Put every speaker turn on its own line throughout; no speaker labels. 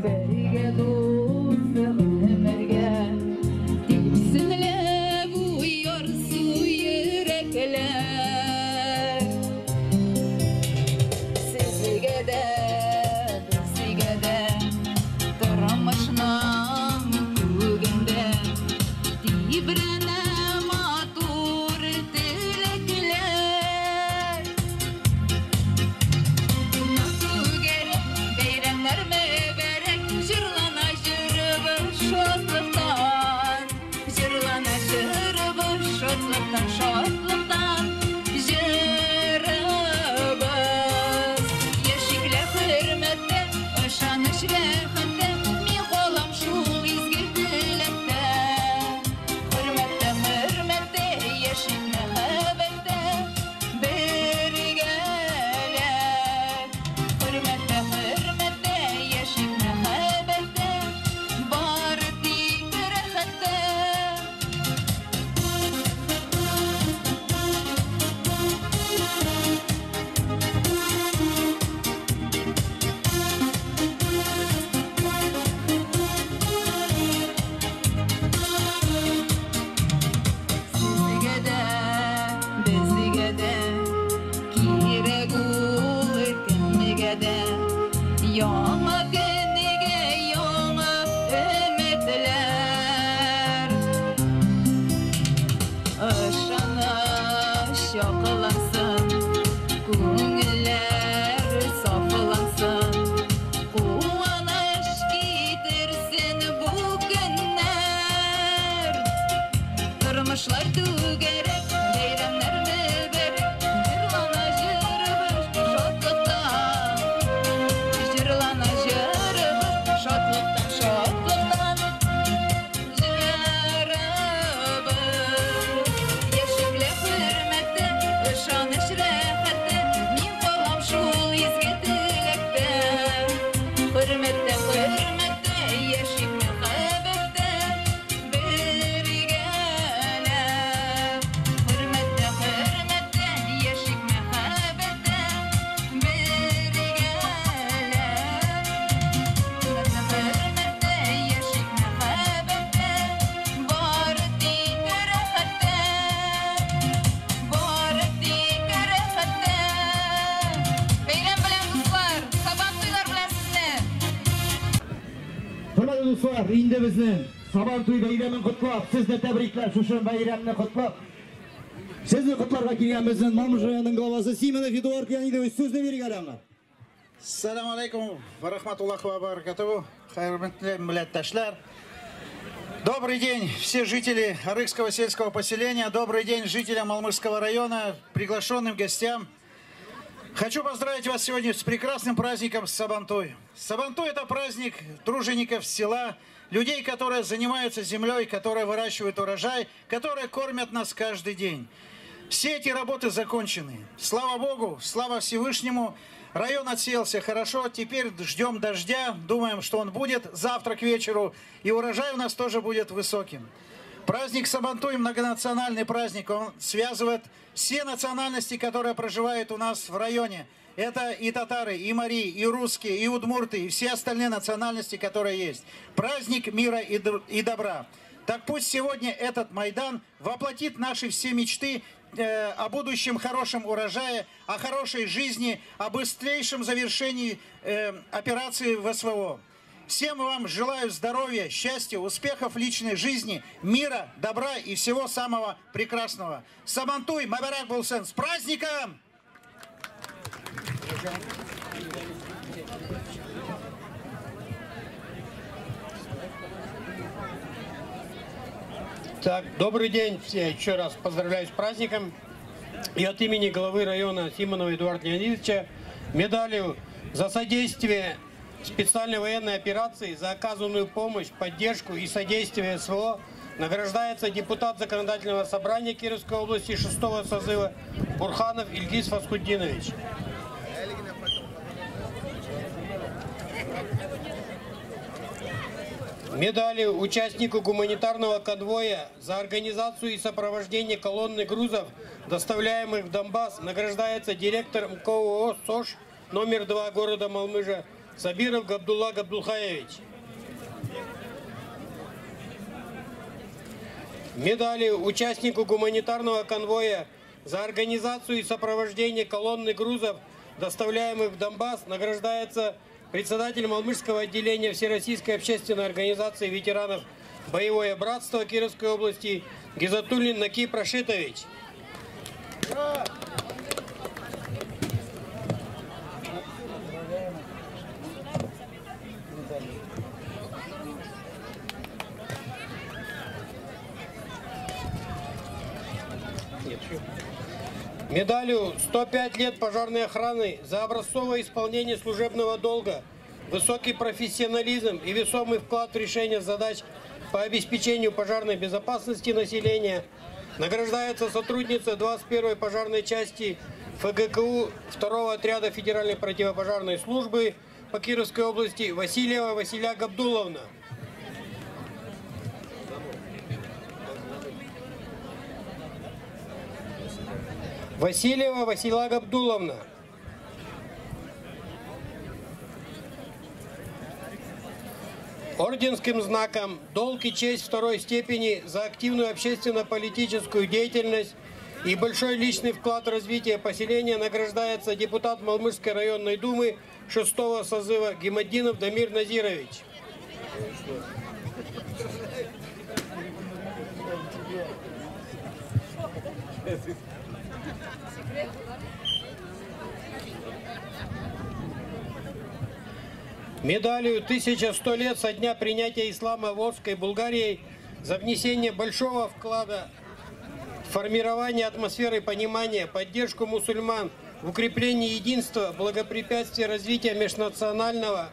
Бергә дус гомергә. Типсенләп ярсу йөрәкләр. Сезгә дә, безгә дә тормышның күгендә тибрәнә матур теләкләр. Түгәрәк, бәйрәмнәр мөбарәк, җырлана җырыбыз шатлыктан, җырлана җырыбыз шатлыктан, шатлыктан җырыбыз. Яшикләр хөрмәттә, ышаныч рәхәттә, мин калам шул изге теләктә. Хөрмәттә, хөрмәттә, яшик мәхәббәттә, бергәләп. Хөрмәттә, хөрмәттә, яшик мәхәббәттә, бары тик рәхәттә. Сезгә дә, безгә дә кирәк ул кемгә дә. Яңа көнгә яңа өметләр. Ышаныч аклансын, күңелләр сафлансын, куаныч китерсен бу көннәр. Тормышлар түгәрәк, бәйрәмнәр мөбарәк, җырлана җырыбыз шатлыктан, җырлана җырыбыз шатлыктан, шатлыктан җырыбыз. Яшикләр хөрмәттә, ышаныч рәхәттә, мин калам шул изге теләктә. Хөрмәттә, хөрмәттә, яшик мәхәббәттә, бергәләп. Хөрмәттә, хөрмәттә, яшик мәхәббәттә, бергәләп. Хөрмәттә, яшик мәхәббәттә, бары тик рәхәттә. Бары тик рәхәттә. Бәйрәм белән, дуслар, Сабантуйлар белән сезне!
Хөрмәтле дуслар, инде безнең Сабантуй бәйрәмен котлап, сезне тәбрикләп, шушы бәйрәмне котлап, сезне котларга килгән безнең Малмыж районының главасы Симонов Эдуард Леонидович сүзне бирик әле аңа.
Ассаламу алейкум ва рахматуллахи ва баракатуху. Хөрмәтле милләттәшләр. Добрый день, все жители Арыкского сельского поселения. Добрый день жителям Малмыжского района, приглашенным гостям. Хочу поздравить вас сегодня с прекрасным праздником Сабантуй. Сабантуй – это праздник тружеников села, людей, которые занимаются землей, которые выращивают урожай, которые кормят нас каждый день. Все эти работы закончены. Слава Богу, слава Всевышнему. Район отсеялся хорошо, теперь ждем дождя, думаем, что он будет завтра к вечеру, и урожай у нас тоже будет высоким. Праздник Сабантуй – многонациональный праздник, он связывает все национальности, которые проживают у нас в районе. Это и татары, и мари, и русские, и удмурты, и все остальные национальности, которые есть. Праздник мира и добра. Так пусть сегодня этот Майдан воплотит наши все мечты о будущем хорошем урожае, о хорошей жизни, о быстрейшем завершении операции в СВО. Всем вам желаю здоровья, счастья, успехов в личной жизни, мира, добра и всего самого прекрасного. Сабантуй, Мөбарәк булсын, с праздником!
Так, добрый день все. Еще раз поздравляю с праздником. И от имени главы района Симонова Эдуарда Леонидовича медалью за содействие специальной военной операции, за оказанную помощь, поддержку и содействие СВО награждается депутат Законодательного собрания Кировской области 6-го созыва Бурханов Ильгиз Фасхутдинович. Медали участнику гуманитарного конвоя за организацию и сопровождение колонны грузов, доставляемых в Донбасс, награждается директор МКО СОЖ номер 2 города Малмыжа Сабиров Габдулла Габдулхаевич. Медалью участнику гуманитарного конвоя за организацию и сопровождение колонны грузов, доставляемых в Донбасс, награждается председатель Малмыжского отделения Всероссийской общественной организации ветеранов «Боевое братство» Кировской области Гизатуллин Накип Рашитович. Медалью 105 лет пожарной охраны за образцовое исполнение служебного долга, высокий профессионализм и весомый вклад в решение задач по обеспечению пожарной безопасности населения награждается сотрудница 21-й пожарной части ФГКУ 2-го отряда Федеральной противопожарной службы по Кировской области Васильева Василя Габдуловна. Васильева Васила Габдуловна. Орденским знаком «Долг и честь второй степени» за активную общественно-политическую деятельность и большой личный вклад в развитие поселения награждается депутат Малмыжской районной думы 6-го созыва Гиматдинов Дамир Назирович. Медалью 1100 лет со дня принятия ислама Волжской Булгарией за внесение большого вклада в формирование атмосферы понимания, поддержку мусульман в укреплении единства, благопрепятствие развития межнационального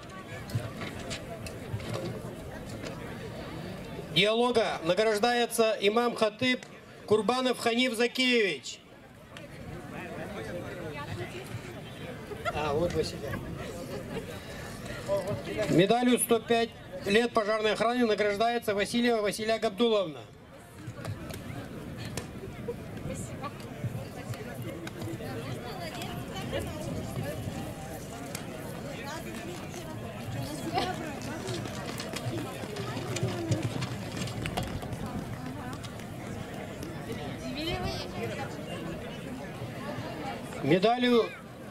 диалога награждается имам Хатыб Курбанов Ханиф Закиевич. А, вот Василий. Медалью 105 лет пожарной охраны награждается Васильева Василя Габдуловна. Медалью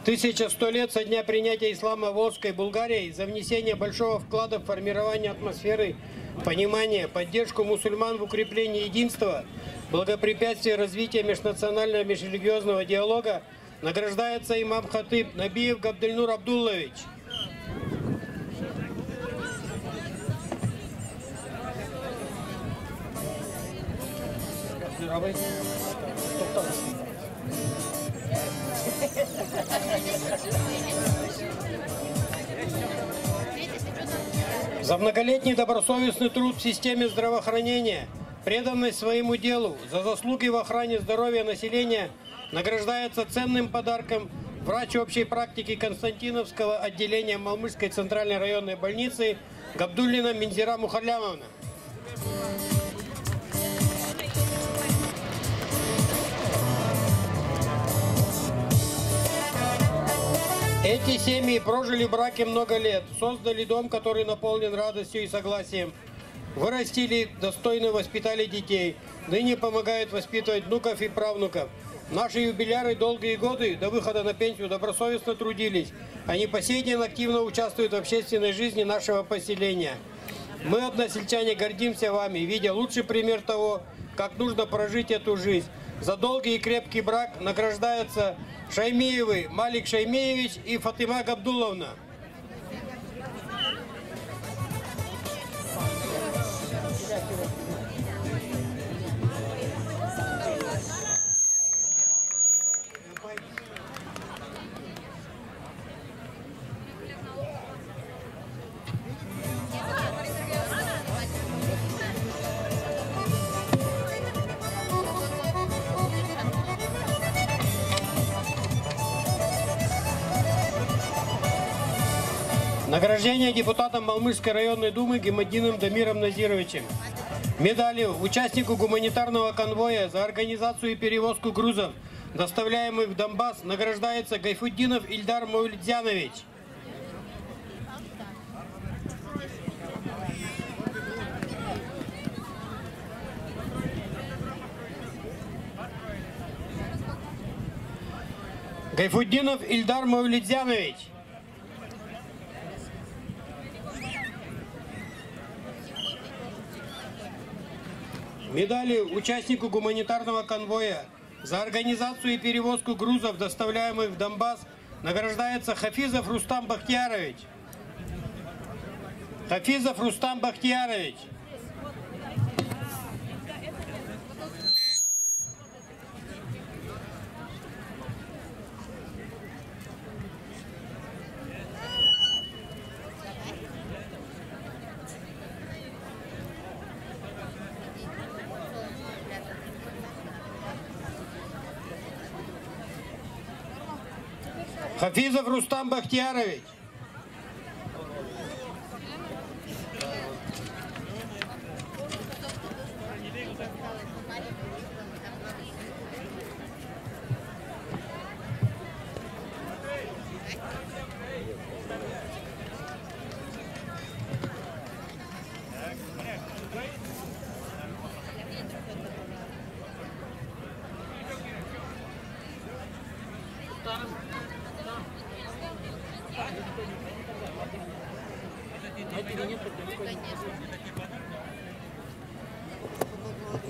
1100 лет со дня принятия ислама Волжской Булгарией за внесение большого вклада в формирование атмосферы понимания, поддержку мусульман в укреплении единства, благопрепятствие развития межнационального межрелигиозного диалога награждается имам Хатыб Набиев Габдельнур Абдуллович. За многолетний добросовестный труд в системе здравоохранения, преданность своему делу, за заслуги в охране здоровья населения награждается ценным подарком врач общей практики Константиновского отделения Малмыжской центральной районной больницы Габдуллина Минзира Мухалямовна. Эти семьи прожили в браке много лет, создали дом, который наполнен радостью и согласием, вырастили, достойно воспитали детей, ныне помогают воспитывать внуков и правнуков. Наши юбиляры долгие годы до выхода на пенсию добросовестно трудились. Они по сей день активно участвуют в общественной жизни нашего поселения. Мы, односельчане, гордимся вами, видя лучший пример того, как нужно прожить эту жизнь. За долгий и крепкий брак награждаются Шаймиевы Малик Шаймиевич и Фатима Габдулловна. Награждение депутатом Малмыжской районной думы Гиматдиновым Дамиром Назировичем. Медалью участнику гуманитарного конвоя за организацию и перевозку грузов, доставляемых в Донбасс, награждается Гайфутдинов Ильдар Маулидзянович. Гайфутдинов Ильдар Маулидзянович. Медали участнику гуманитарного конвоя за организацию и перевозку грузов, доставляемых в Донбасс, награждается Хафизов Рустам Бахтиярович. Хафизов Рустам Бахтиярович. Хафизов Рустам Бахтиярович.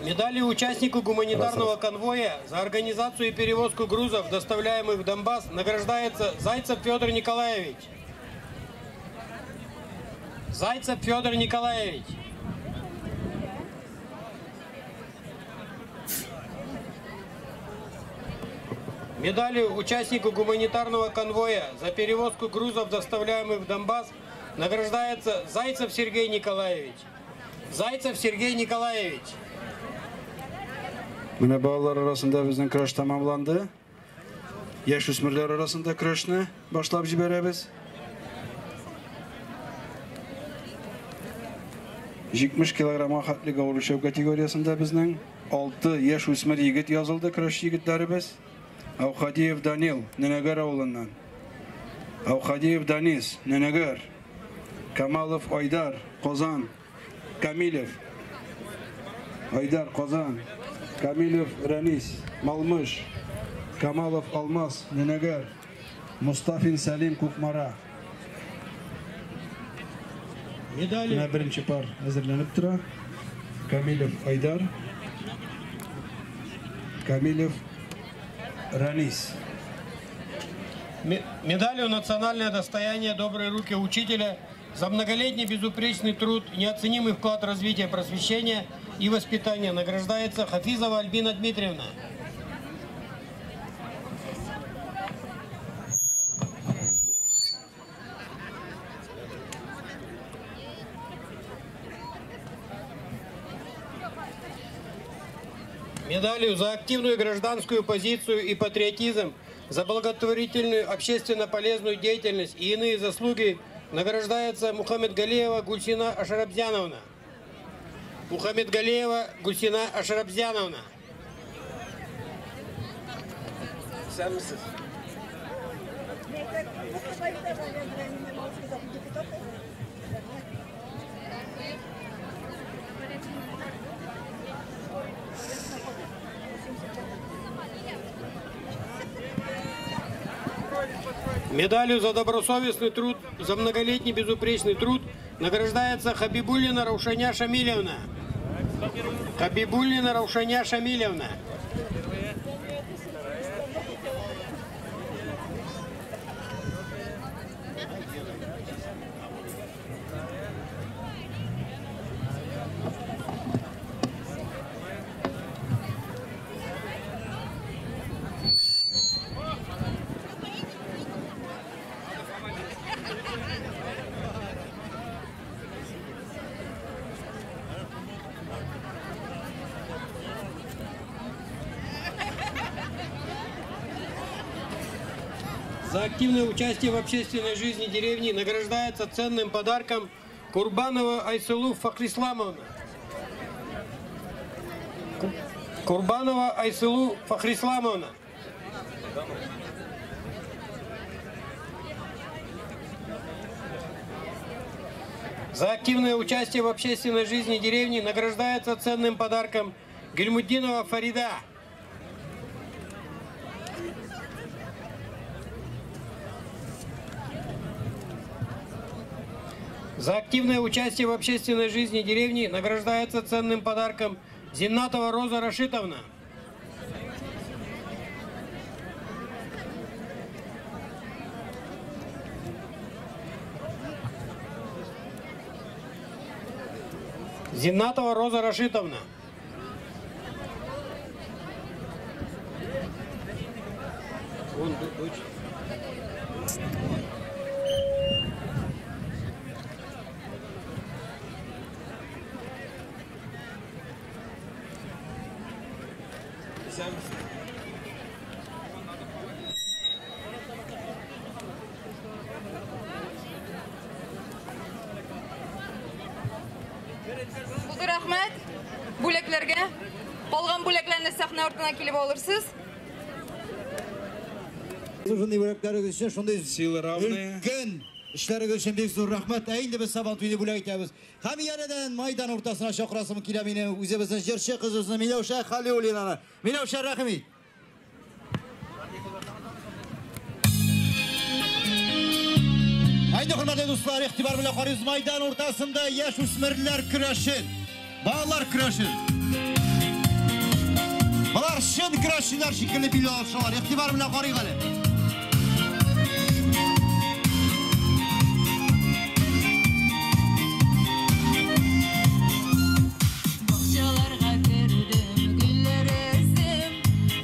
Медали участнику гуманитарного конвоя за организацию и перевозку грузов, доставляемых в Донбасс, награждается Зайцев Федор Николаевич. Зайцев Федор Николаевич. Медалью участнику гуманитарного конвоя за перевозку грузов, доставляемых в Донбасс, награждается Зайцев Сергей Николаевич. Зайцев Сергей Николаевич.
Менә балалар арасында безнең көрәш тәмамланды. Яшь үсмерләр арасында көрәшне башлап җибәрәбез. 70 килограммга хәтле авыр үлчәү категориясендә безнең 6 яшь үсмер егет язылды, көрәшче егетләребез. Аухадиев Данил, Нөнәгәр авылыннан. Аухадиев Данис, Нөнәгәр. Камалов Айдар, Казан. Камилев Айдар, Казан. Камилев Ранис, Малмыш. Камалов Алмаз, Нөнәгәр. Мустафин Сәлим, Кукмара. Менә беренче пар әзерләнеп тора. Камилев Айдар, Камилев Ранис.
Медалью «Национальное достояние. Добрые руки учителя» за многолетний безупречный труд, неоценимый вклад в развитие просвещения и воспитания награждается Хафизова Альбина Дмитриевна. Медалью за активную гражданскую позицию и патриотизм, за благотворительную общественно полезную деятельность и иные заслуги награждается Мухаммедгалиева Гульсина Ашарабзяновна. Мухаммедгалиева Гульсина Ашарабзяновна. Медалью за добросовестный труд, за многолетний безупречный труд награждается Хабибуллина Раушаня Шамилевна. Хабибуллина Раушаня Шамилевна. За активное участие в общественной жизни деревни награждается ценным подарком Курбанова Айсылу Фахрисламовна. Курбанова Айсылу Фахрисламовна. За активное участие в общественной жизни деревни награждается ценным подарком Гельмудинова Фарида. За активное участие в общественной жизни деревни награждается ценным подарком Зиннатова Роза Рашитовна. Зиннатова Роза Рашитовна. Вон, дочь.
Булды, рәхмәт бүләкләргә. Калган бүләкләрне сәхнә артына килеп алырсыз.
Шундый бүләкләрегез өчен, шундый
Силы равные.
өлкән эшләрегез өчен бик зур рәхмәт. Ә инде без Сабантуйны бүләк итәбез. Һәм янәдән майдан уртасына чакырасым килә мине үзебезнең җырчы кызыбызны Миләүшә Халиуллинаны. Миләүшә, рәхим ит. Әйдә, хөрмәтле дуслар, игътибар белән карыйбыз. Майдан уртасында яшь үсмерләр көрәшен, балалар көрәшен. Болар чын көрәшчеләр шикелле бил алышалар. Игътибар белән карыйк әле.
Бакчаларга кердем, гөлләр эзем,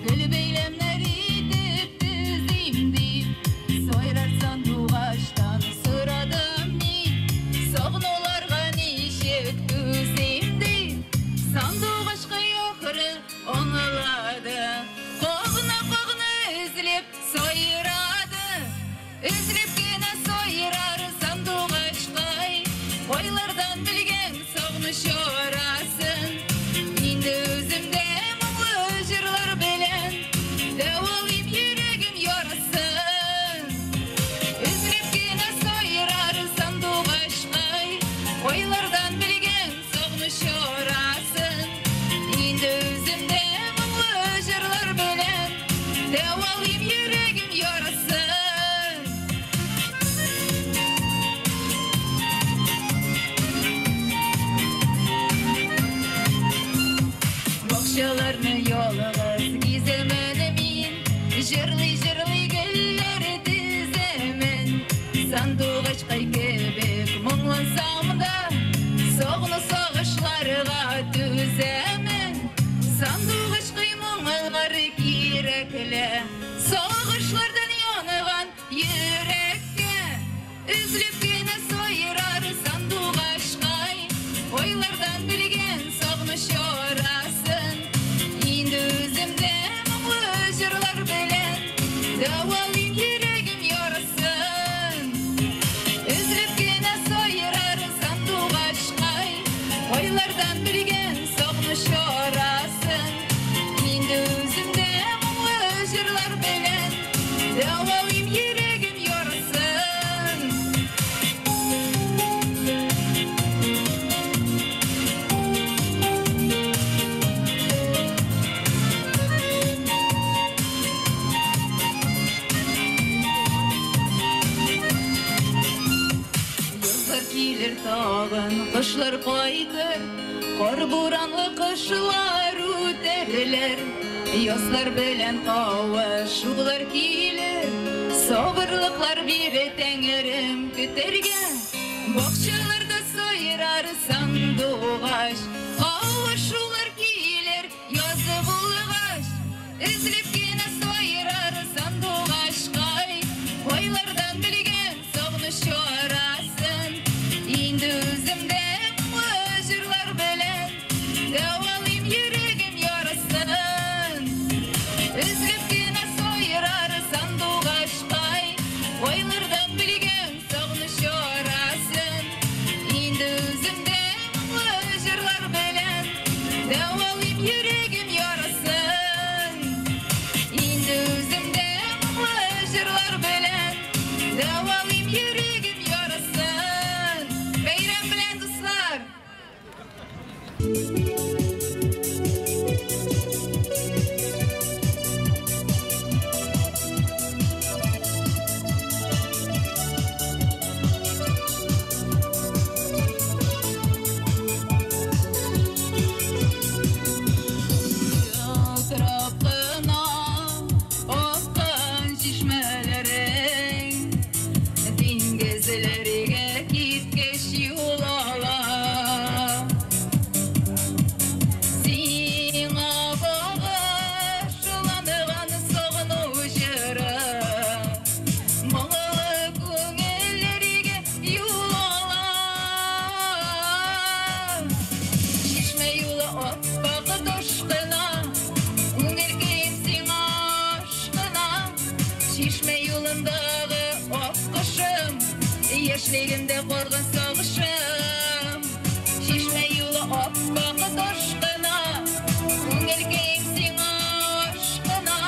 гөл бәйләмнәр итеп төзим дип, сайрар сандугачтан сорадым мин, сагынуларга ничек түзим дип, сандугачка ахыры аңлады, кагына-кагына өзелеп сайрады, өзелеп кенә сайрар сандугачкай, кайлардан белгән сагыныч арасын. Инде үземдә моңлы җырлар белән дәвалыйм йөрәгем ярасын. Өзелеп кенә сайрар сандугачкай, кайлардан белгән сагыныч арасын. Инде үземдә моңлы җырлар белән дәвалыйм йөрәгем ярасын. Бакчаларны ялгыз гизәмен мин, җырлый-җырлый гөлләр тезәмен. Сандугачкай кебек моңлансам да, сагыну сагышларга түзәмен. Сандугачкай моңнар кирәкле, сагышлардан янган йөрәккә. Өзелеп кенә сайрар сандугачкай, ойлардан белгән сагыныч арасын. Инде үземдә моңлы җырлар белән дәвалыйм йөрәгем ярасын. Өзелеп кенә сайрар сандугачкай, ойлардан белгән сагыныч арасын. Инде үземдә моңлы җырлар белән дәвалыйм йөрәгем ярасын. Язлар килер тагын, кышлар кайтыр, кар буранлы кышлар үтәрләр. Язлар белән кавышулар килер, сабырлыклар бире тәңрем көтәргә. Бакчаларда сайрар сандугач, кавышулар килер язы булгач. Өзелеп кенә сайрар сандугачкай, кайлардан белгән сагыныч арасын. Инде үземдә моңлы җырлар белән дәвалыйм йөрәгем ярасын. Өзелеп кенә сайрар сандугачкай, кайлардан белгән сагыныч арасын. Яшьлегемдә калган сагышым. Чишмә юлы ап-ак таш кына, күңелкәем сиңа ашкына.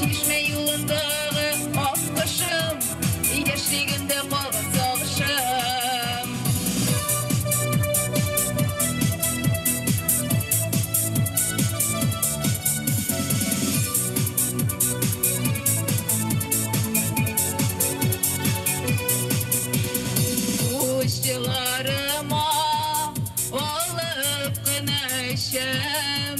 Чишмә юлындагы ак кошым, яшьлегемдә калган сагышым. Кушчыларыма алып кына эчәм,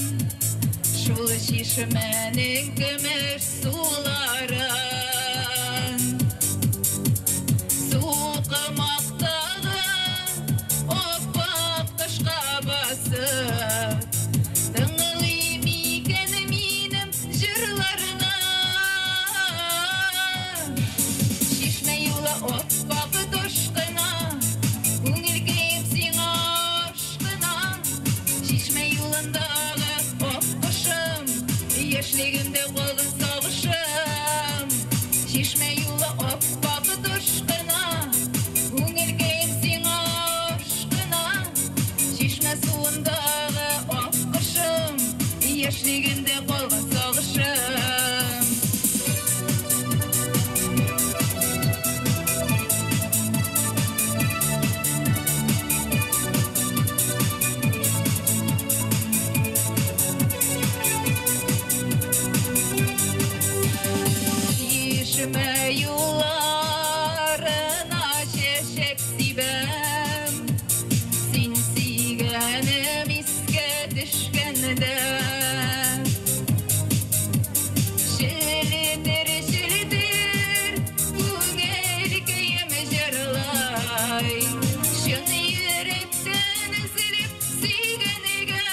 шул чишмәнең көмеш суларын. Сукмактагы ап-ак ташка басып, тыңлыйм икән минем җырларны. Чишмә юлы ап-ак таш кына, күңелкәем сиңа ашкына. Чишмә юлындагы ак кошым, яшьлегемдә калган сагышым. Чишмә юлы ап-ак таш кына, күңелкәем сиңа ашкына. Чишмә суындагы ак кошым, яшьлегемдә калган сагышым. Чишмә юлларына чәчәк сибәм, син сөйгәнем искә төшкәндә. Челтер, челтер, күңелкәем җырлай, чын йөрәктән өзелеп сөйгәнгә.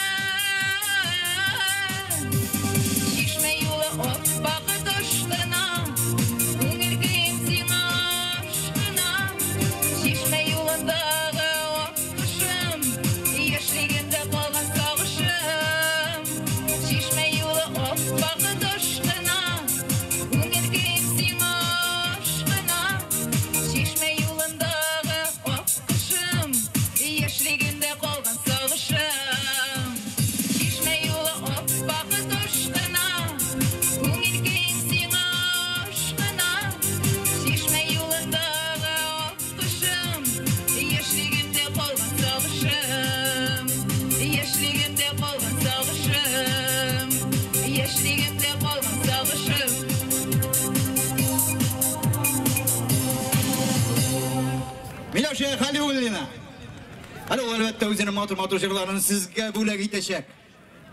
Чишмә юлы ап-ак таш кына, күңелкәем сиңа ашкына. Чишмә юлындагы ак кошым, яшьлегемдә калган сагышым. Чишмә юлы ап-ак таш кына, күңелкәем сиңа ашкына. Чишмә юлындагы ак кошым, яшьлегемдә калган сагышым. Чишмә юлы ап-ак таш кына, күңелкәем сиңа ашкына. Чишмә юлындагы ак кошым, яшьлегемдә калган сагышым. Яшьлегемдә калган сагышым. Яшьлегемдә калган сагышым.
Миләүшә Хәлиуллина. Әле ул әлбәттә үзенең матур-матур җырларын сезгә бүләк итәчәк.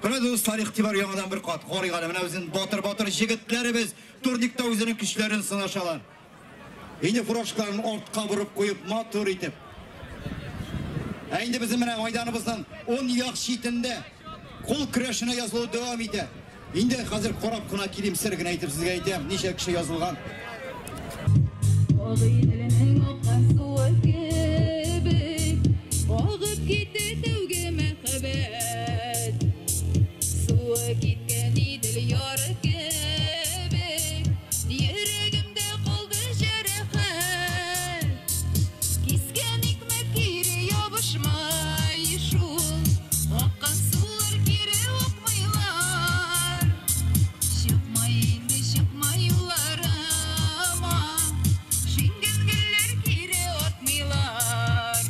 Хөрмәтле дуслар, игътибар яңадан бер кат карыйк әле. Менә үзенең батыр-батыр җегетләребез турникта үзенең көчләрен сынашалар. Инде фуражкаларын артка борып куеп, матур итеп. Ә инде безнең менә майданыбызның уң як читендә кул көрәшенә язылу дәвам итә. Инде хәзер карап кына килим, сер генә әйтеп сезгә әйтәм, ничә кеше язылган.
Агыйделнең аккан суы кебек агып китте тәүге мәхәббәт. Суы киткән Идел яры кебек, йөрәгемдә калды җәрәхәт. Кискән икмәк кире ябышмай шул, аккан сулар кире акмыйлар. Чыкмай инде, чыкмай юлларыма, шиңгән гөлләр кире атмыйлар.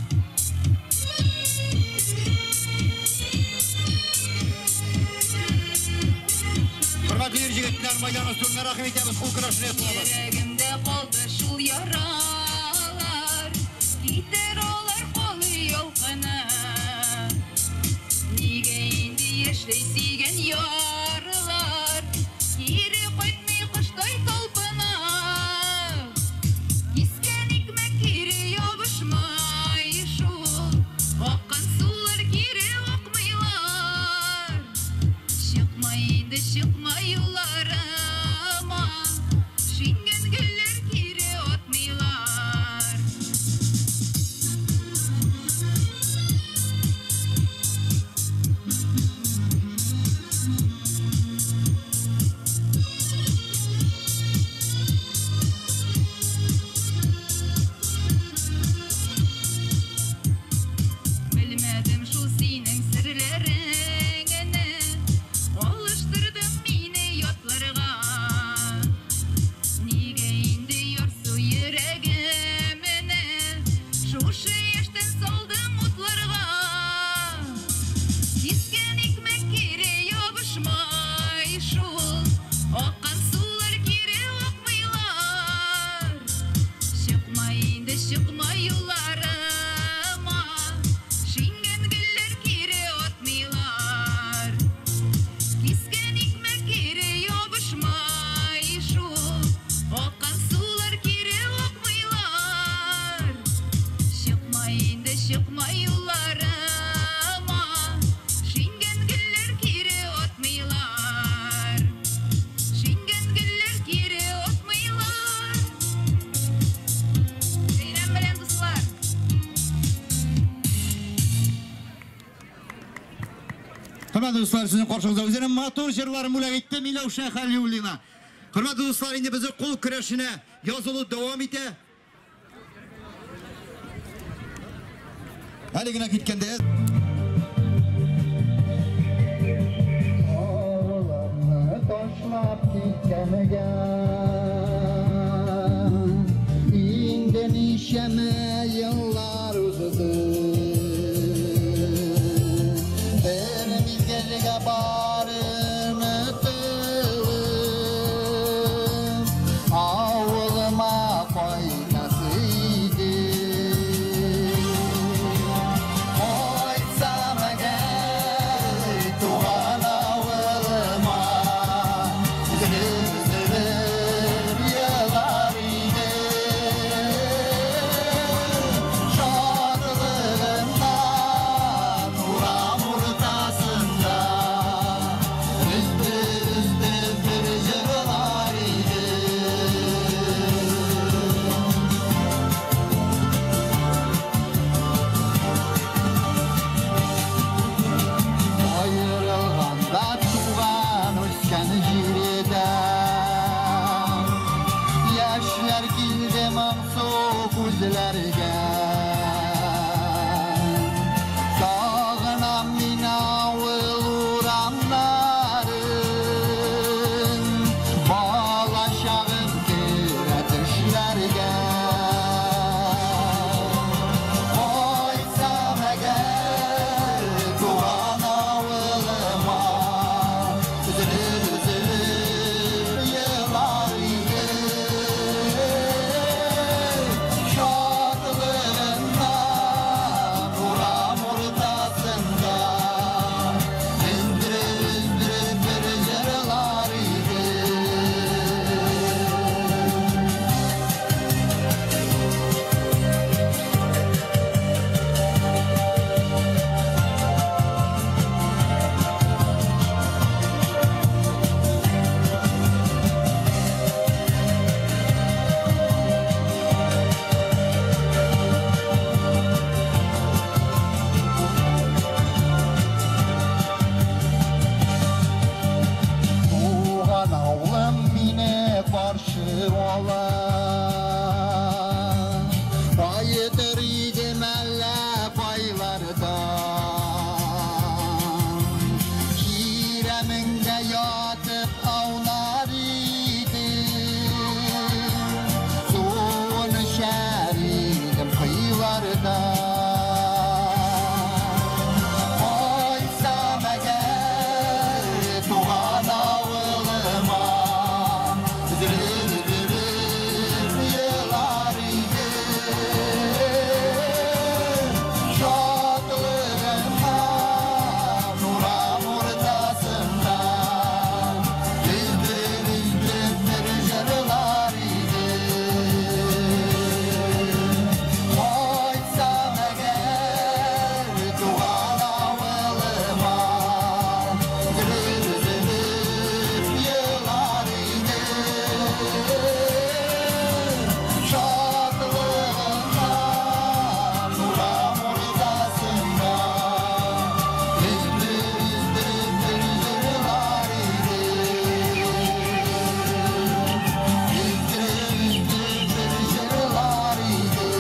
Хөрмәтле ир җегетләр, майдан өстенә рәхим итәбез, кул көрәшенә язылабыз.
Йөрәгемдә калды шул яралар, китәр алар калы ялкыны. Нигә инде яшьләй сөйгән ярлар, кире кайтмый коштай талпына. Кискән икмәк кире ябышмай шул, аккан сулар кире акмыйлар. Чыкмай инде, чыкмай юлларыма, шиңгән гөлләр кире атмыйлар. юлларыма, шиңгән гөлләр кире атмыйлар. Кискән икмәк кире ябышмай шул, аккан сулар кире акмыйлар. Чыкма инде, чыкма юлларыма, шиңгән гөлләр кире атмыйлар. Шиңгән гөлләр кире атмыйлар. Бәйрәм белән, дуслар!
Хөрмәтле дуслар, сезнең каршыгызда үзенең матур җырларын бүләк итте Миләүшә Хәлиуллина. Хөрмәтле дуслар, инде безнең кул көрәшенә язылу дәвам итә. Әле генә киткәндә
Авылымны ташлап киткәнгә инде ничәмә еллар узды. Бер мизгелгә бары онытылып, авылыма кайтасы иде. Кайтсам әгәр туган авылыма, өзелеп-өзелеп елар идем. Шатлыгымнан урам уртасында өздереп-өздереп бер җырлар идем. Аерылганда туган үскән җирдән яшьләр килде моңсу күзләргә. Сагынам мин авыл урамнарын, бала чагым керә төшләргә. Кайтсам әгәр туган авылыма, өзелеп-өзелеп елар идем. Шатлыгымнан урам уртасында өздереп-өздереп бер җырлар идем. Туган авылым мине каршы ала. Кайтыр идем әллә кайлардан. Чирәмеңдә ятып аунар идем. Суын эчәр идем кыйлардан. Кайтсам әгәр туган авылыма, өзелеп-өзелеп елар идем. Шатлыгымнан урам уртасында өздереп-өздереп бер җырлар идем. Кайтсам әгәр туган авылыма, өзелеп-өзелеп елар идем. Шатлыгымнан урам уртасында өздереп-өздереп бер җырлар идем. Өздереп-өздереп бер җырлар идем.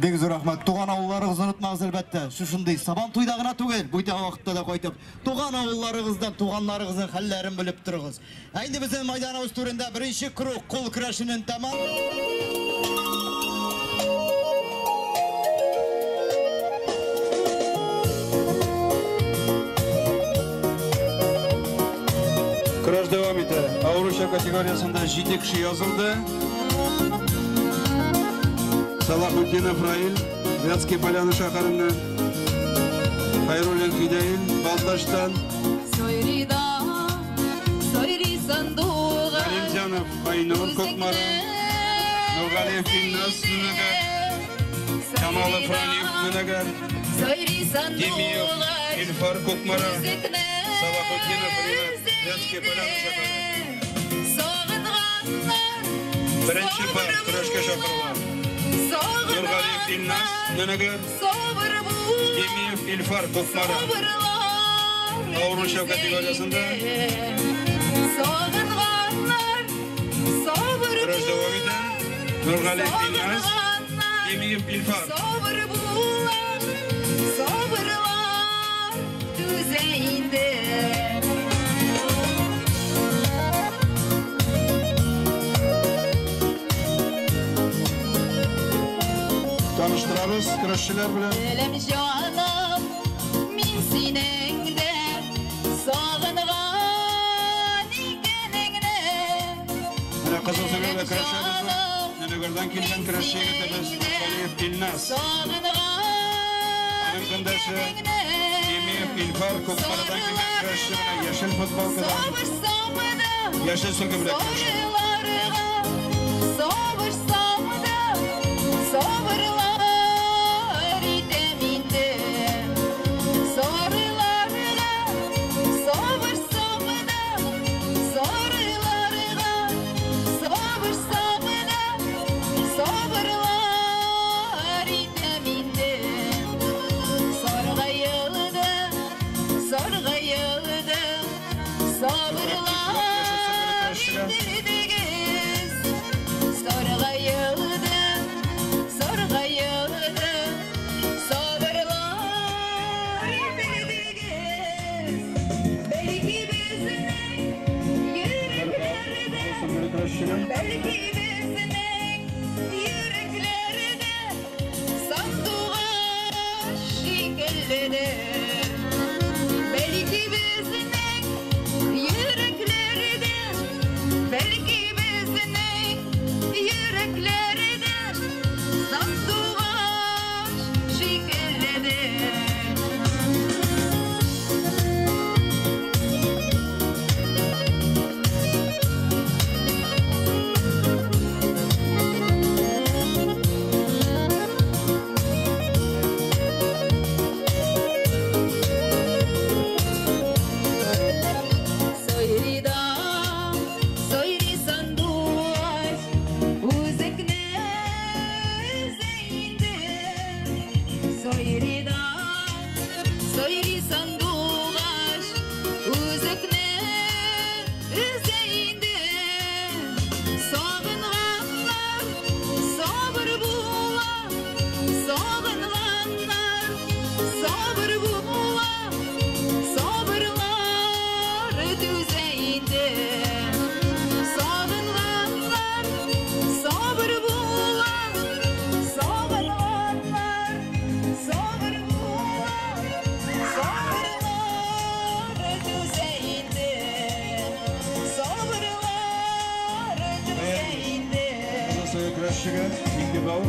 Бик зур рәхмәт. Туган авылларыгызны онытмагыз әлбәттә. Шушындый Сабан туйда гына түгел, бүтән вакытта да кайтып, туган авылларыгыздан туганнарыгызның хәлләрен белеп торыгыз. Ә инде безнең майданыбыз түрендә беренче круг кул көрәшенең тәмам.
Көрәш дәвам итә. Авыруча категориясендә 7 кеше язылды. Салахутдинов Раил, Вятский Поляны шәһәреннән. Хайруллин Фидаил, Балтачтан. Галимзянов Айнур, Кукмара. Нургалиев Илназ, Нөнәгәр. Камалов Раниф, Нөнәгәр. Демиев Илфар, Кукмара. Салахутдинов Ринат, Вятский Поляны шәһәре. Беренче пар көрәшкә чакырыла. Нургалиев Илназ, Нөнәгәр. Демиев Илфар, Кукмара. Авыруча категориясендә көрәш дәвам итә. Нургалиев Илназ, Демиев Илфар. Таныштырабыз көрәшчеләр белән.
Белем җаным, мин синең дә сагынган икәнеңне.
Менә кызыл сөлгедә көрәшәбез. Нөнәгәрдән килгән көрәшче егетебез Нургалиев Илназ. Аның көндәше Демиев Илфар, Кукмарадан килгән көрәшче менә яшел футболкада. Яшел сөлге белән көрәшә.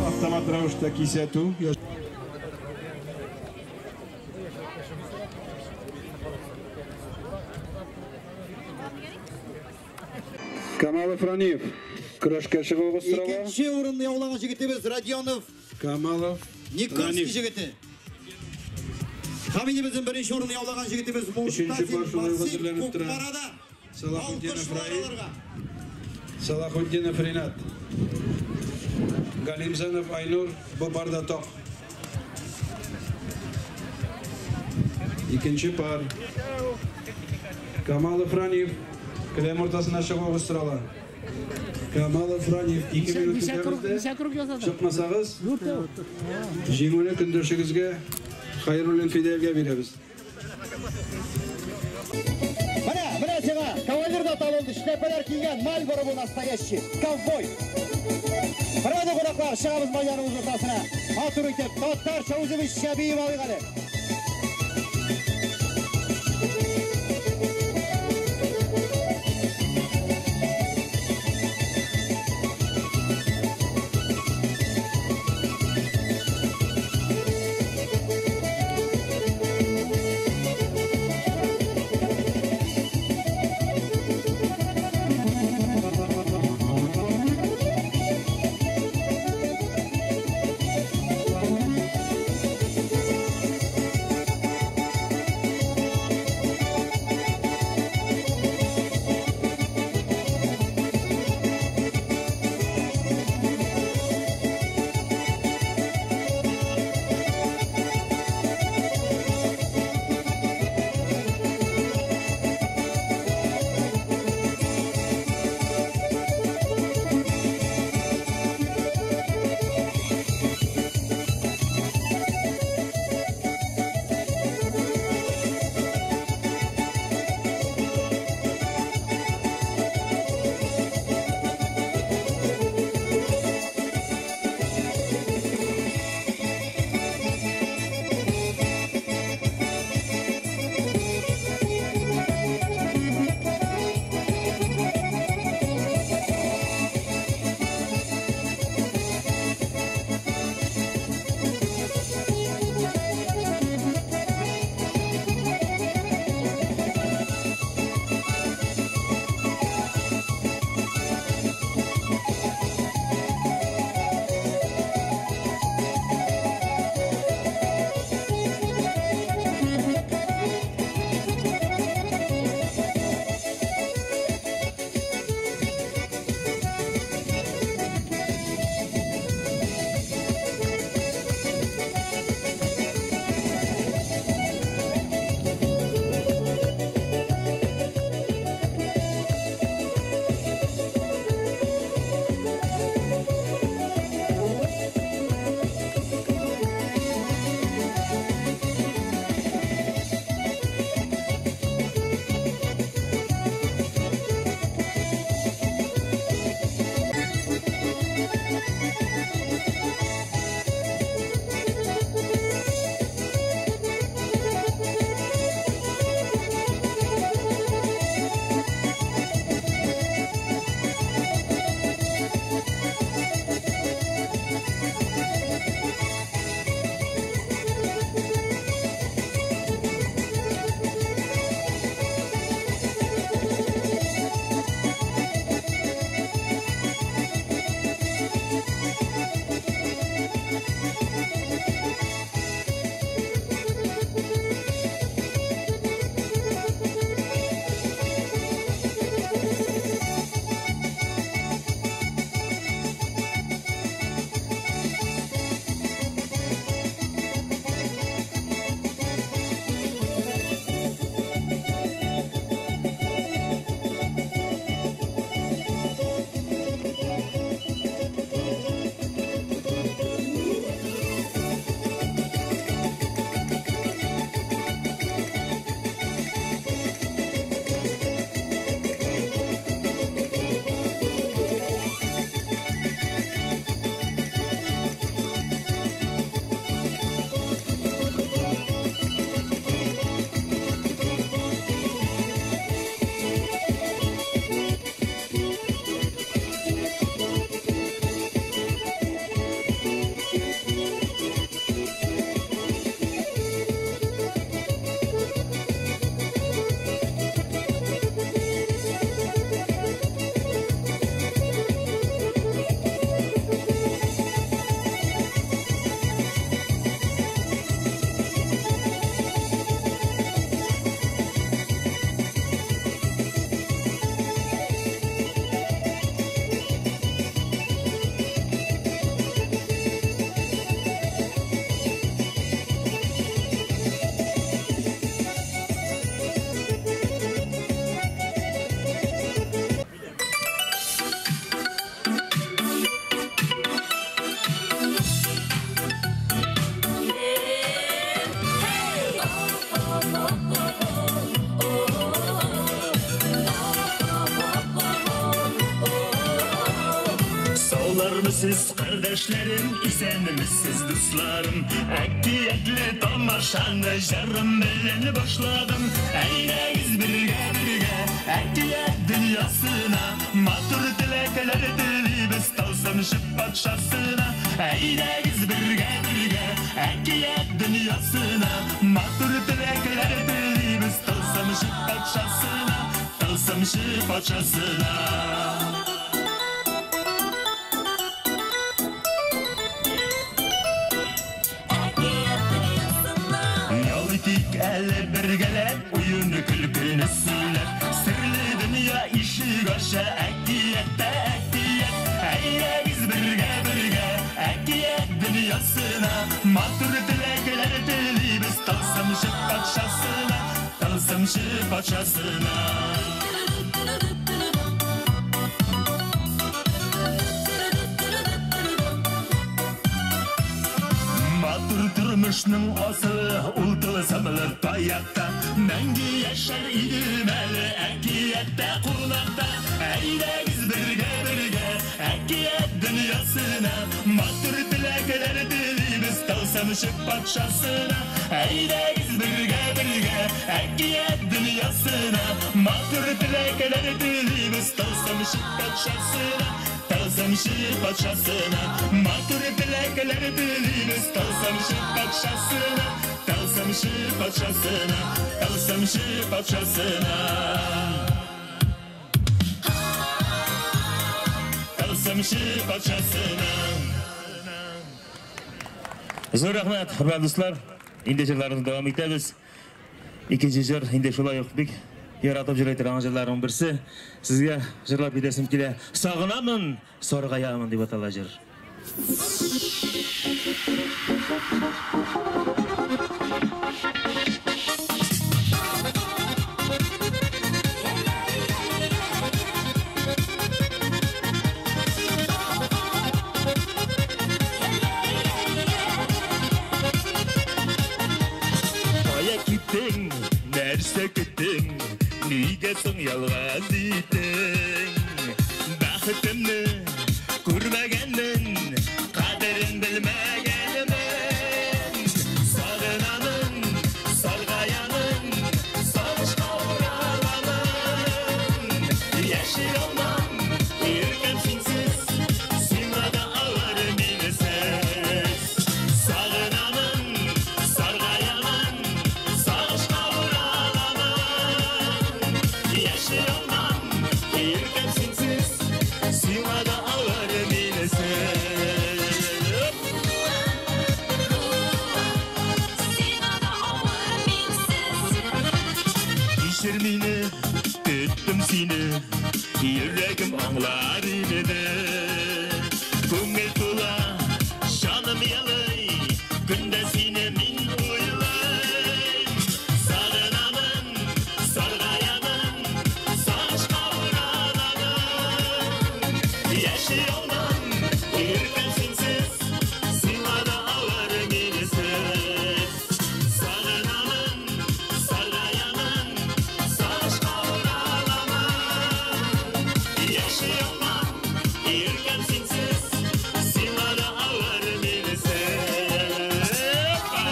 Автомат рәвештә кисәтү. Камалов Раниев көрәшкә чыгуыгыз сорала.
Икенче урынны яулаган җегетебез Родионов
Камалов
Никольский җегете. Һәм инде безнең беренче урынны яулаган җегетебез
Өченче пар шулай ук әзерләнеп тора.
Кукмарада.
Салахутдинов Раил, Салахутдинов Ринат. Галимзанов Айнур бу парда ток. Икенче пар. Камалов Раниев келәм уртасына чыгуыгыз сорала. Камалов Раниев 2 минут көтәбез дә. Чыкмасагыз, җиңүне көндәшегезгә Хайруллин Фидаилгә бирәбез.
Менә, менә сиңа кавалер да табылды, эшләпәләр кигән Мальборо бу настоящий ковбой. Хөрмәтле кунаклар, чыгабыз мәйданыбыз уртасына. Матур итеп, татарча үзебезчә биеп алыйк әле.
Бармысыз, kardeşlerim, исәнмесез, дусларым? Әкиятле тамашаны җырым белән башладым. Әйдәгез бергә-бергә әкият дөньясына, матур теләкләр телибез тылсымчы патшасына. Әйдәгез бергә-бергә әкият дөньясына, матур теләкләр телибез тылсымчы патшасына, тылсымчы патшасына. Әле бергәләп уйны көлкене сөйләп, серле дөнья ишек ача әкияттә әкият. Әйдәгез бергә-бергә әкият дөньясына, матур теләкләр телибез тылсымчы патшасына, тылсымчы патшасына. Матур тормышның асылы ул тылсымлы таякта, мәңге яшәр идем әле әкияттә кунакта. Әйдәгез бергә-бергә әкият дөньясына, матур теләкләр телибез тылсымчы патшасына. Әйдәгез бергә-бергә әкият дөньясына, матур теләкләр телибез тылсымчы патшасына, тылсымчы патшасына. Матур теләкләр телибез тылсымчы патшасына, тылсымчы патшасына, тылсымчы патшасына. Тылсымчы патшасына.
Зур рәхмәт, хөрмәтле дуслар. Инде җырларыбызны дәвам итәбез. Икенче җыр инде шулай ук бик яратып җырлый торган җырларның берсе. Сезгә җырлап китәсем килә. Сагынамын, саргаямын дип атала җыр. Кая киттең, нәрсә көттең, нигә соң ялгыз иттең? Бәхетемне күрмәгәнмен, кадерен белмәгәнмен. Сагынамын, саргаямын, сагышка ураламын. Яши алмам, иркәм синсез, сиңа да авыр минсез. Сагынамын, саргаямын, сагышка ураламын. Яши алмам, иркәм синсез, сиңа да авыр минсез.
Сиңа да авыр минсез.
Кичер мине, көттем сине, йөрәгем аңлар иде. Күңел тула, җаным елый, көндә сине мин уйлыйм. Сагынамын, саргаямын, сагышка ураламын. Яши алмам, иркәм синсез, сиңа да авыр минсез. Сагынамын, саргаямын, сагышка ураламын. Яши алмам, иркәм синсез, сиңа да авыр минсез. Опа!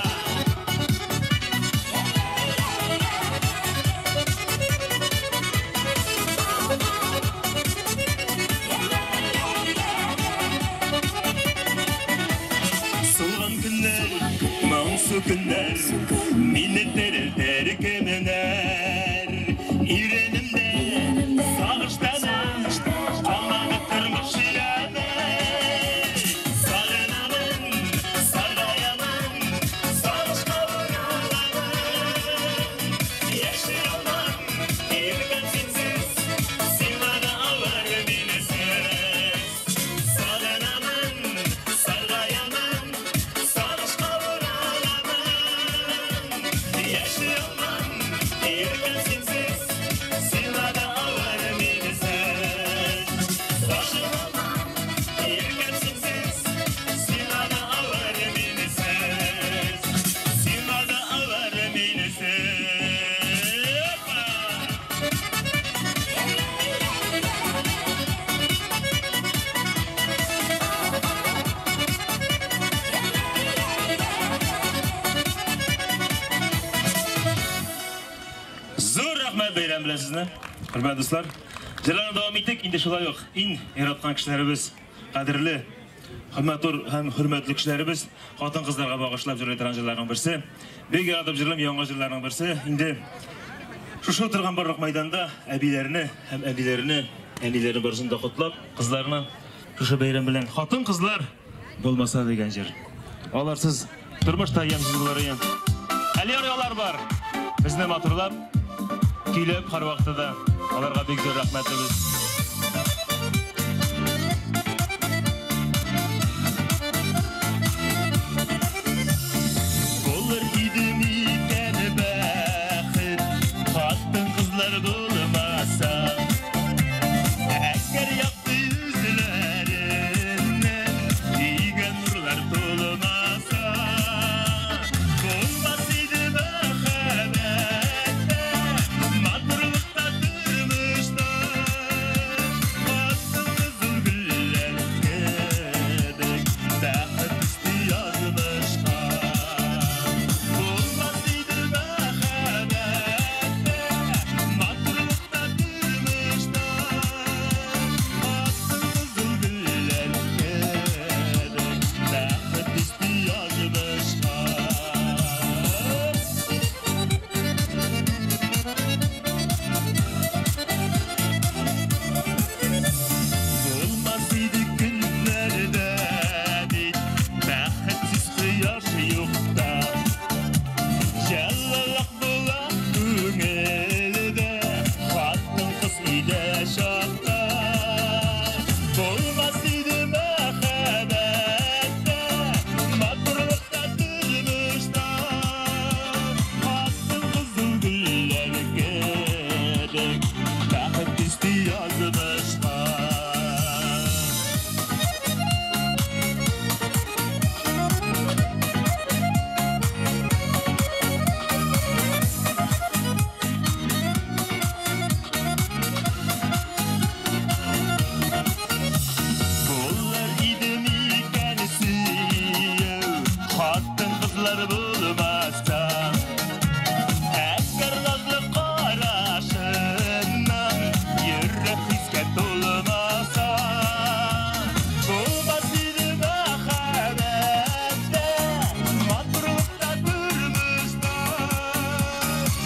Сулган көннәр, моңсу көннәр, мине терелтер кемнәр? Иренемдә, сагыштан калмады тормыш яме. Сагынамын, саргаямын, сагышка ураламын. Яши алмам, иркәм синсез, сиңа да авыр минсез. Сагынамын, саргаямын, сагышка ураламын.
белән сезне, хөрмәтле дуслар. Җырларны дәвам иттек. Инде шулай ук иң яраткан кешеләребез, кадерле, хөрмәтле һәм хөрмәтле кешеләребез, хатын-кызларга багышлап җырлый торган җырларның берсе. Бик яратып җырлыйм яңа җырларның берсе. Инде шушы утырган барлык мәйданда әбиләрне һәм әниләрне, әниләрне барысын да котлап, кызларны шушы бәйрәм белән хатын-кызлар булмаса дигән җыр. Аларсыз тормышта ямьсез булыр иде. Әле ярый алар бар. Безне матурлап, көйләп һәрвакытта да аларга бик зур рәхмәтлебез. Булыр иде микән бәхет, хатын-кызлар булмаса. Әгәр якты йөзләреннән тигән нурлар тулмаса, булмас иде мәхәббәттә, матурлыкта тормышта. Хатын-кызыл гөлләр кебек бәхет өсте язмышка. Булмас иде мәхәббәттә, матурлыкта тормышта. Хатын-кызыл гөлләр кебек бәхет өсте язмышка. Булмас иде көннәрдә бит бәхетсез кояш юкта. Җылылык була күңелдә, хатын-кыз өйдә чакта. Булмас иде мәхәббәттә, матурлыкта тормышта. Хатын-кызыл гөлләр кебек бәхет өсте язмышка. Булыр иде микән сөю, хатын-кызлар булмаса. Әгәр назлы карашыннан йөрәк хискә тулмаса, булмас иде мәхәббәттә, матурлыкта тормышта.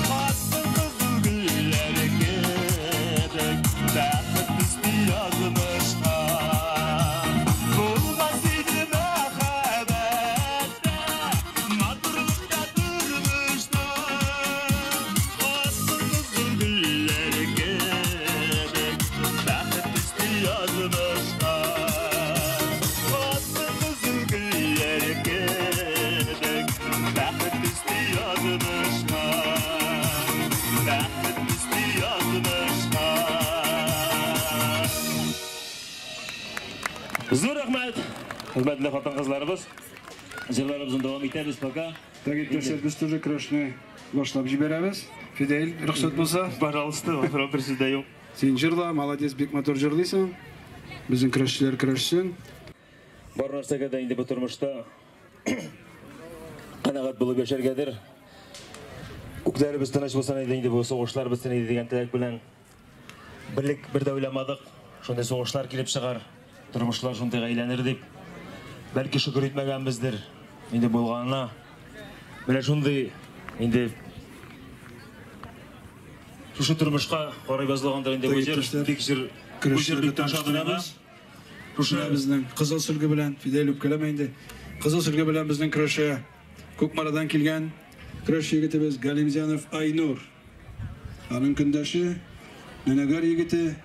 Хатын-кызыл гөлләр кебек бәхет өсте язмышка. Булмас иде мәхәббәттә, матурлыкта тормышта. Хатын-кызыл гөлләр кебек бәхет өсте язмышка. Хатын-кызыл гөлләр кебек бәхет өсте язмышка. Бәхет өсте язмышка. Зур рәхмәт, хөрмәтле хатын-кызларыбыз. Җырларыбызны дәвам итәбез пока.
Так, иптәшләр, без тоже көрәшне башлап җибәрәбез. Фидель, рөхсәт булса.
Пожалуйста, вопрос сүз юк.
Син җырла, молодец, бик матур җырлыйсың. Безнең көрәшчеләр көрәшсен.
Бар нәрсәгә дә инде бу тормышта канәгать булып яшәргәдер. Күкләребез тыныч булсын иде, инде бу сугышлар бетсен иде дигән теләк белән берлек бер дә уйламадык. Шундый сугышлар килеп чыгар, тормышлар шундыйга әйләнер дип. Бәлки шөкер итмәгәнбездер инде булганына. Менә шундый инде шушы тормышка карый башлагандыр инде бу җыр, бик җыр, бу җыр бик ошады миңа.
Шушы безнең кызыл сөлге белән Фидель үпкәләмә инде. Кызыл сөлге белән безнең көрәшче Кукмарадан килгән көрәш егетебез Галимзянов Айнур. Аның көндәше Нөнәгәр егете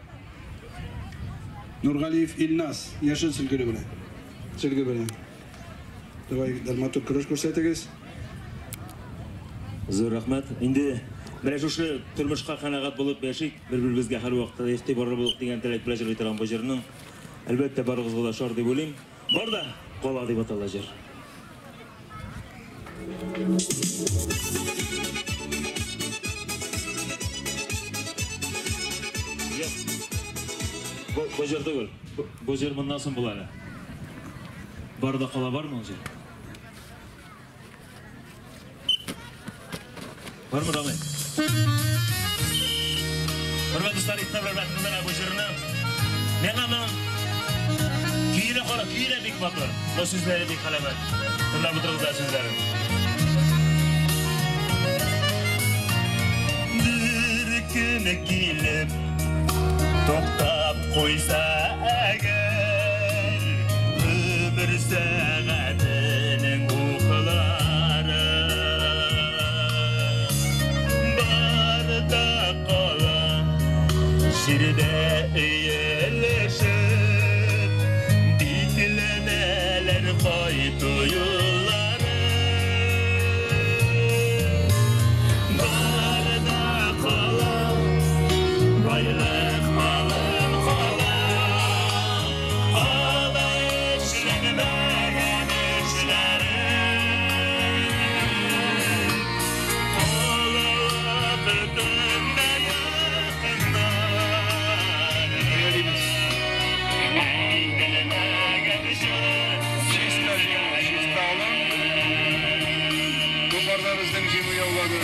Нургалиев Илназ яшел сөлгеле белән. Сөлге белән. Давай, егетләр, матур көрәш күрсәтегез.
Зур рәхмәт. Инде менә шушы тормышка канәгать булып яшик, бер-беребезгә һәрвакытта игътибарлы булыйк дигән теләк белән җырлый торган бу җырның. Әлбәттә, барыгызга да ошар дип уйлыйм. Бар да кала дип атала җыр. Юк. Бу җыр түгел. Бу җыр моннан соң була әле. Бар да кала бармы ул җыр? Бармы, Рамил? Хөрмәтле дуслар, игътибар белән тыңлап бу җырны. Миңа моның көенә кара, көе бик матур. Бу сүзләре бик галәмәт. Тыңлап утырыгыз сүзләрен. Бер көн килеп туктап куйса әгәр, өмер сәгатенең уклары бар да кала җирдә өелешеп, бикләнәләр кайту юллары. Бар да кала байлык малын кала, кала эшләнмәгән эшләре. Кала вакытында якыннары, әйтелмәгән
Чиста җиңү, чиста алым. Бу парда безнең җиңү яулады.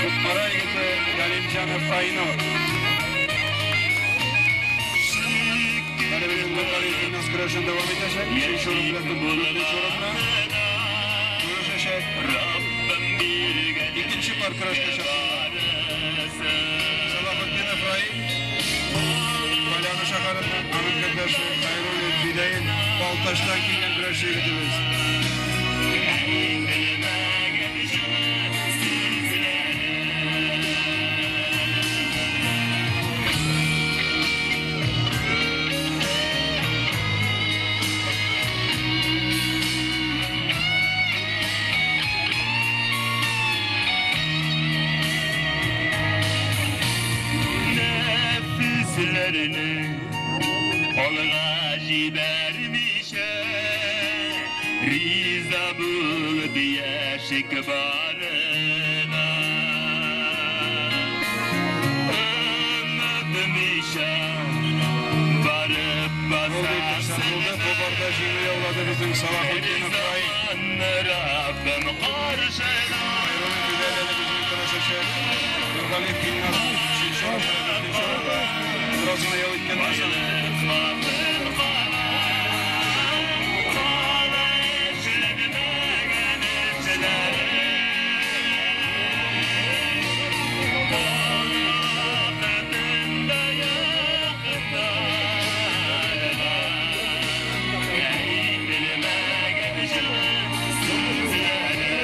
Кукмара егете Галимҗанов Айнур. Әле безнең Нургалиев Илназ көрәшен дәвам итәчәк. Өченче урын белән дүртенче урынны көрәшәчәк. Икенче пар көрәшкә чакырыла. Салахутдинов Раил Поляна шәһәреннән, аның көндәше Хайруллин Фидаил Балтачтан килгән көрәшче егетебез.
Nefislerini olga jibermişe, riza bul diye şikbarına. Unutmuşa varıp
Булды иптәшләр, булды. Бу парда җиңү яулады безнең Салахутдинов Раил.
Rabbim karşına.
Хайруллин Фидаил әле безнең көрәшәчәк. Нургалиев Илназ өченче урын белән дүртенче урында. Бераз гына ял иткәннән соң
Baylık malın kala, kala işlenmegen işler. Vakitinde yakınlarına, әйтелмәгән җылы сүзләре.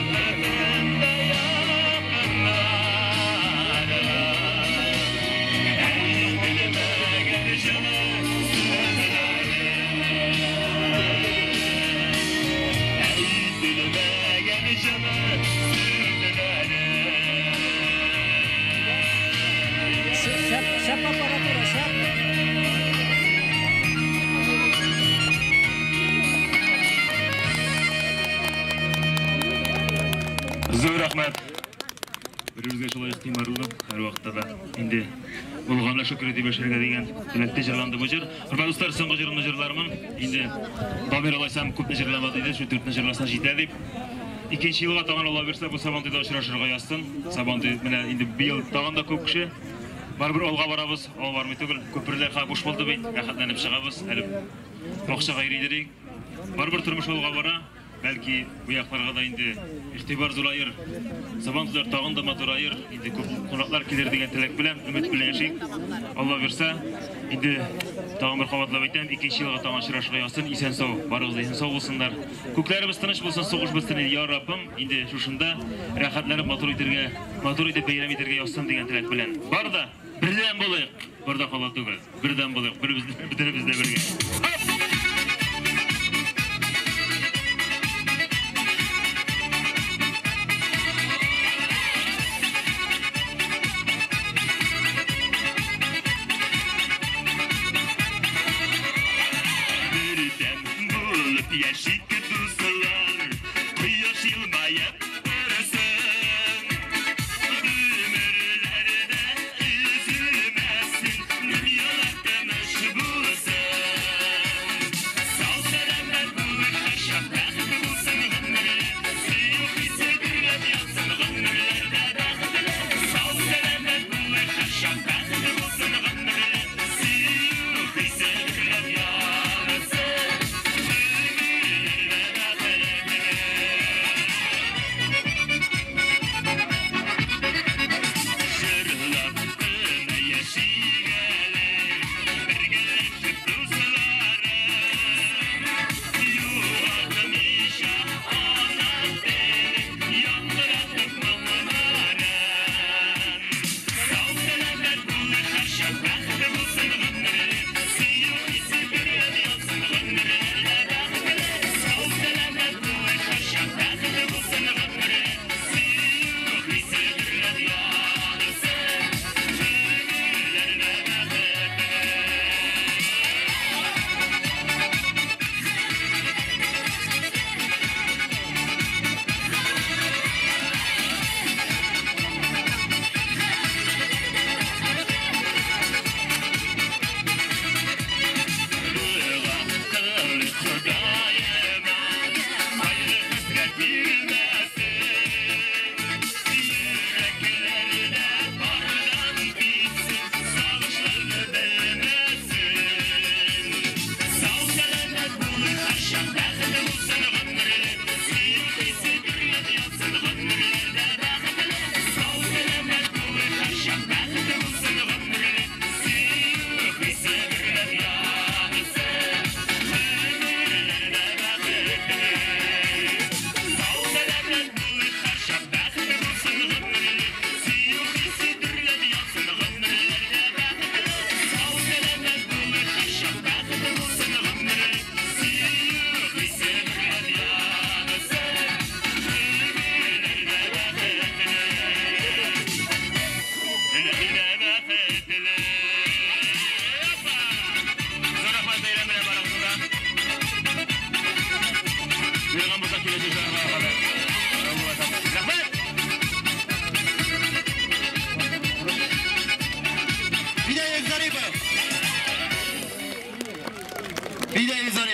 Вакытында якыннарына, әйтелмәгән җылы сүзләре. Әйтелмәгән җылы сүзләре.
Шәп, шәп аппаратура, шәп.
Зур рәхмәт. Беребезгә шулай игътибарлы һәр вакытта да инде булганына шөкер итеп яшәргә дигән теләктә җырланды бу җыр. Хөрмәтле дуслар, соңгы җырымны җырлармын. Инде Дамир алайсам күпне җырламады иде, шу дүртне җырласа җитә дип. Икенче елга тагын Алла бирсә, бу Сабантуйда очрашырга язсын. Сабантуй менә инде быел тагын да күп кеше. Барыбер алга барабыз, алга бармый түгел. Күперләр ха буш булды бит, рәхәтләнеп чыгабыз. Әле бакчага йөридек. Барыбер тормыш алга бара. Бәлки бу якларга да инде игътибар зураер. Сабантуйлар тагын да матураер. Инде күп кунаклар килер дигән теләк белән, өмет белән яшик. Алла бирсә, инде тагын бер кабатлап әйтәм, икенче елга тагын очрашырга язсын. Исән сау, барыгыз да исән сау булсыннар. Күкләребез тыныч булсын, сугыш бетсен, я Раббым. Инде шушында рәхәтләнеп матур итәргә, матур итеп бәйрәм итәргә язсын дигән теләк белән. Бар да бердәм булыйк. Бар да кала түгел. Бердәм булыйк. Беребез бөтенебез дә бергә.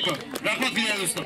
алейкум. Рәхмәт, Фидә дустым.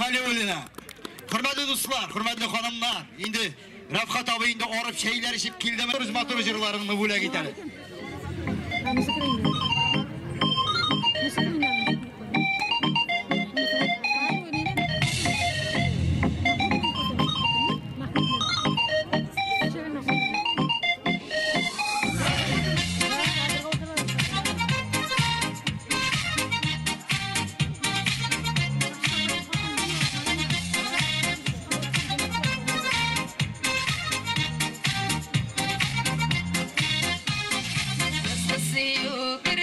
Халиуллина. Хөрмәтле дуслар, хөрмәтле ханымнар, инде Рафхат абый инде арып чәйләр эчеп килде. Үз матур җырларыңны бүләк итәле.
See you.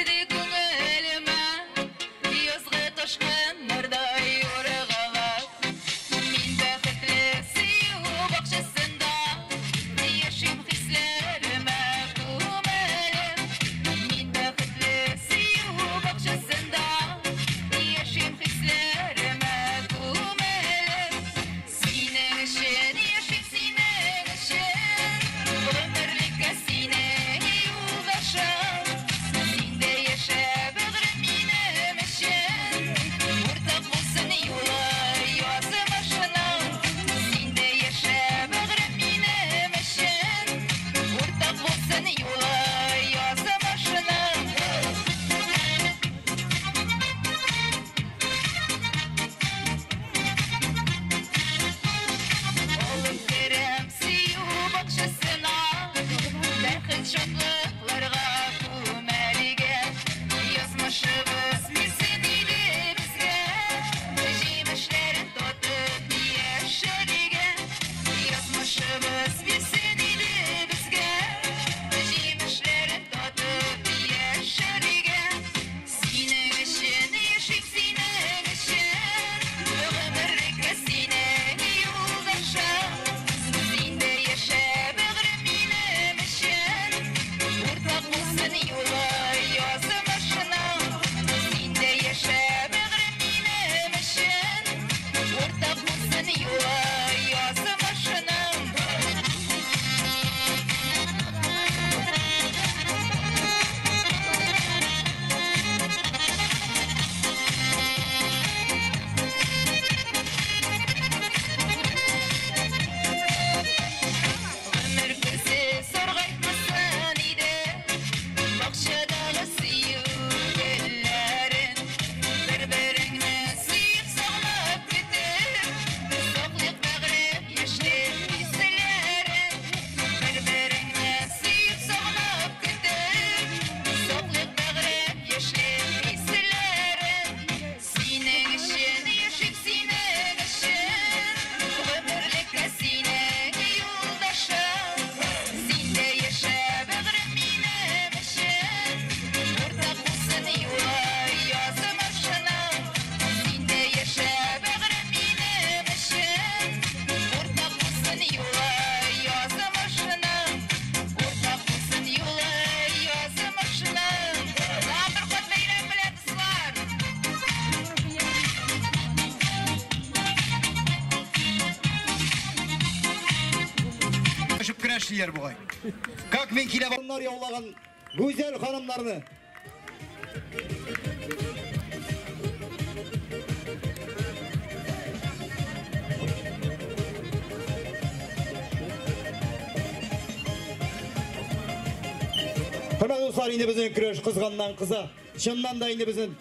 яшиләр бугай. Как мин килә барымнар яулаган гүзәл ханымнарны. Хөрмәтле дуслар, инде безнең көрәш кызганнан кыза. Чыннан да инде безнең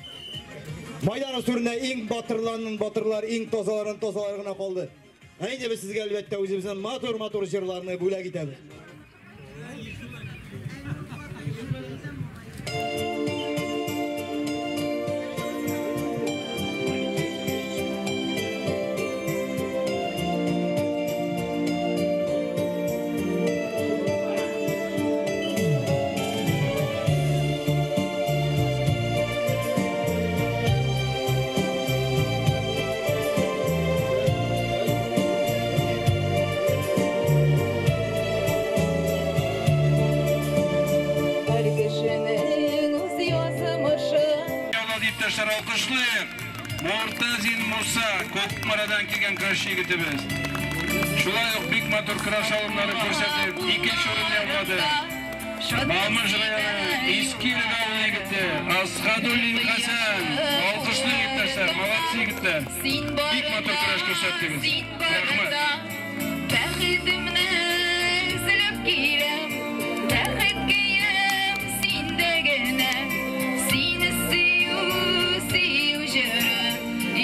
майдан түрендә иң батырларның батырлар, иң тазаларның тазалары гына калды. Ә инде без сезгә әлбәттә үзебезнең матур-матур җырларны бүләк итәбез.
Мортазин Муса, Кукмарадан килгән көрәшче егетебез. Шулай ук бик матур көрәш алымнары күрсәтеп, икенче урынны яулады. Мамыш районы Искилек авылы егете Асхадуллин Хәсән. Алкышлыйк, иптәшләр, молодцы егетләр. Бик матур көрәш күрсәттегез. Рәхмәт.
Бәхетемне эзләп киләм, бәхеткәем синдә генә. Сине сөю, сөю җыры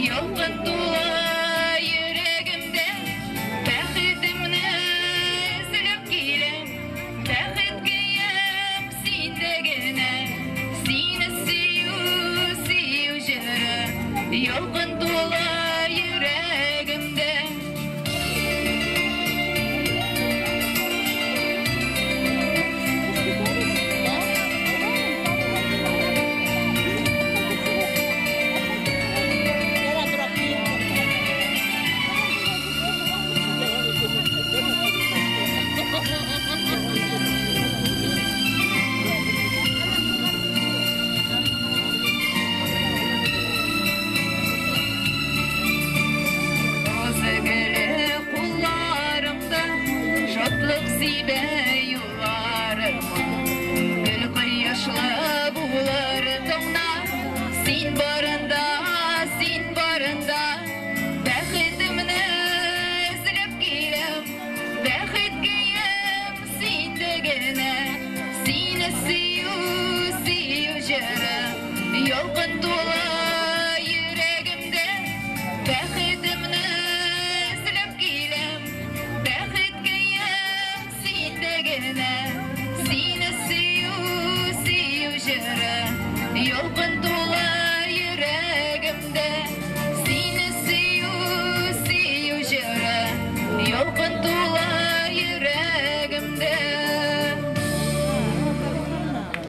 ялкын тула йөрәгемдә. Бәхетемне эзләп киләм, бәхеткәем синдә генә. Сине сөю, сөю җыры ялкын тула йөрәгемдә. Шатлык сибә юлларыма, гөл кояшлы булыр таңда. Син барында, син барында, бәхетемне эзләп киләм, бәхеткәем синдә генә. Сине сөю, сөю җыры ялкын тула йөрәгемдә. Бәхетемне эзләп киләм, бәхеткәем синдә генә. Сине сөю, сөю җыры ялкын тула йөрәгемдә.